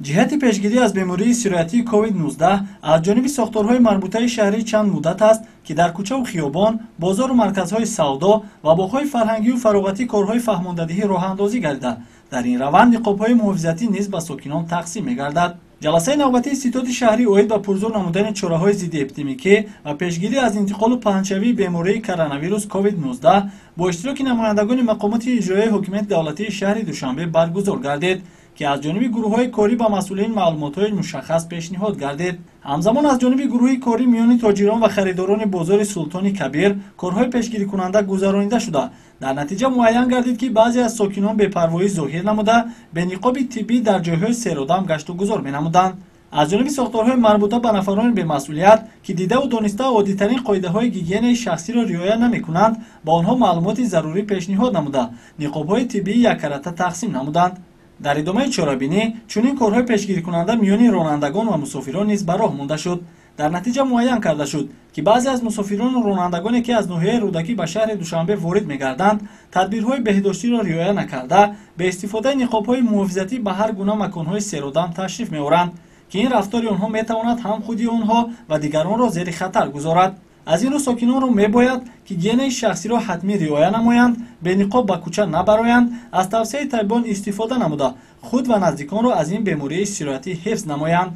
Ҷиҳати пешгирӣ аз бемории сироятии COVID-19 аз ҷониби сохторҳои марбутаи шаҳрӣ чанд муддат аст, ки дар кӯчаву хиёбон, бозору марказҳои савдо ва боғҳои фарҳангию фароғатӣ корҳои фаҳмондадиҳӣ роҳандозӣ гардида, дар ин раванд ниқобҳои муҳофизатӣ низ ба сокинон тақсим мегардад. Ҷаласаи навбатии ситоди шаҳрӣ оид ба пурзур намудани чораҳои зидди эпидемикӣ ва пешгирӣ аз интиқолу паҳншавии бемории коронавирус COVID-19 бо иштироки намояндагони мақомоти иҷроияи ҳокимияти давлатии шаҳри Душанбе баргузор гардид, ки аз ҷониби гурӯҳҳои корӣ ба масъулин маълумотҳои мушаххас пешниҳод гардид. Ҳамзамон аз ҷониби гурӯҳи корӣ миёни тоҷирон ва харидорони бозори Султони Кабир корҳои пешгирикунанда гузаронида шуда, дар натиҷа муайян гардид, ки баъзе аз сокинон бепарвоӣ зоҳир намуда, бениқоби тиббӣ дар ҷойҳои серодам гаштугузор менамуданд. Аз ҷониби сохторҳои марбута ба нафарони бемасъулият, ки дидаву дониста оддитарин қоидаҳои гигиенаи шахсиро риоя намекунанд, ба онҳо маълумоти зарурӣ пешниҳод намуда, ниқобҳои тиббии яккарата тақсим намуданд. Дар идомаи чорабинӣ чунин корҳои пешгирикунанда миёни ронандагон ва мусофирон низ ба роҳ монда шуд. Дар натиҷа муайян карда шуд, ки баъзе аз мусофирону ронандагоне, ки аз ноҳияи Рӯдакӣ ба шаҳри Душанбе ворид мегарданд, тадбирҳои беҳдоштиро риоя накарда, бе истифодаи ниқобҳои муҳофизатӣ ба ҳар гуна маконҳои серодам ташриф меоранд, ки ин рафтори онҳо метавонад ҳам худи онҳо ва дигаронро зери хатар гузорад. Аз ин рӯ сокинонро мебояд, ки гигиенаи шахсиро ҳатмӣ риоя намоянд, бениқоб ба кӯча набароянд, аз тавсияи табибон истифода намуда, худ ва наздиконро аз ин бемории сироятӣ ҳифз намоянд.